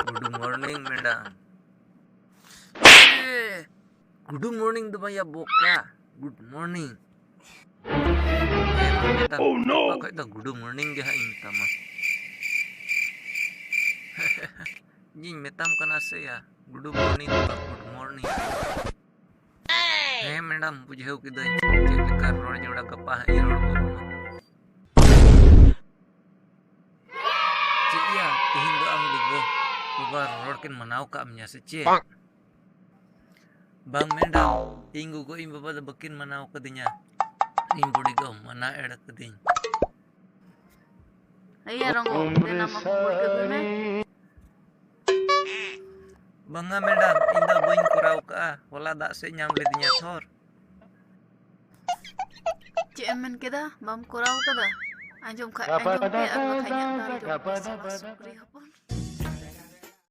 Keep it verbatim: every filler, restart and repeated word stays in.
Good morning, madam. Eh, good morning ᱫᱚ ᱵᱟᱝ ᱭᱟ ᱵᱚᱠᱟ, good morning. ᱦᱮᱸ, ᱢᱟ ᱢᱮᱰᱟᱢ, ᱜᱟᱯᱟ ᱠᱷᱚᱡ ᱫᱚ good morning ᱜᱮ ᱦᱟᱸᱜ ᱤᱧ ᱢᱮᱛᱟᱢᱟ. ᱤᱧᱤᱧ ᱢᱮᱛᱟᱢ ᱠᱟᱱᱟ ᱥᱮ ᱭᱟ, good morning ᱫᱚ ᱵᱟᱝ, good morning. ᱦᱮᱸ ᱢᱮᱰᱟᱢ, ᱵᱩᱡᱷᱟᱹᱣ ᱠᱤᱫᱟᱹᱧ ᱪᱮᱫ ᱞᱮᱠᱟ ᱨᱚᱲ ᱡᱚᱲᱟ, ᱜᱟᱯᱟ ᱦᱟᱸᱜ ᱤᱧ ᱨᱚᱲ ᱜᱚᱫ ᱟᱢᱟ. ᱪᱮᱫ ᱭᱟ, ᱛᱤᱦᱤᱧ ᱫᱚ ᱟᱢ ᱜᱚᱜᱚ ᱵᱟᱵᱟ ᱨᱚᱲ ᱠᱤᱱ ᱢᱟᱱᱟᱣ ᱠᱟᱜ ᱢᱮᱭᱟ ᱥᱮ ᱪᱮᱫ? ᱵᱟᱝ ᱢᱮᱰᱟᱢ, ᱤᱧ ᱜᱚᱜᱚ ᱤᱧ ᱵᱟᱵᱟ ᱫᱚ ᱵᱟᱹᱠᱤᱱ ᱢᱟᱱᱟᱣ ᱠᱟᱫᱤᱧᱟ. ᱤᱧ ᱵᱩᱰᱤ ᱜᱚ ᱢᱟᱱᱟ ᱮᱲ ᱠᱟᱹᱫᱤᱧ. ᱟᱭᱟ ᱨᱚᱝᱜᱚ, ᱫᱮᱱᱟ ᱢᱟ ᱵᱚᱭ ᱠᱟᱹᱜᱩᱭ ᱢᱮ. ᱵᱟᱝᱟ ᱢᱮᱰᱟᱢ, ᱤᱧ ᱫᱚ ᱵᱟᱹᱧ ᱠᱚᱨᱟᱣ ᱠᱟᱜᱼᱟ, ᱦᱚᱞᱟ ᱫᱟᱜ ᱥᱮᱫ ᱧᱟᱢ ᱞᱤᱫᱤᱧᱟ ᱛᱷᱚᱨ. ᱪᱮᱫ ᱮᱢ ᱢᱮᱱ ᱠᱮᱫᱟ? ᱵᱟᱢ ᱠᱚᱨᱟᱣ ᱠᱟᱫᱟ? ᱟᱸᱡᱚᱢ ᱠᱷᱟᱡ ᱟᱸᱡᱚᱢ ᱯᱮ, ᱟᱨ ᱵᱟᱠᱷᱟᱡ ᱧᱮᱞ ᱯᱮ, ᱥᱟᱞᱟ ᱥᱩᱠᱨᱤ ᱦᱚᱯᱚᱱ.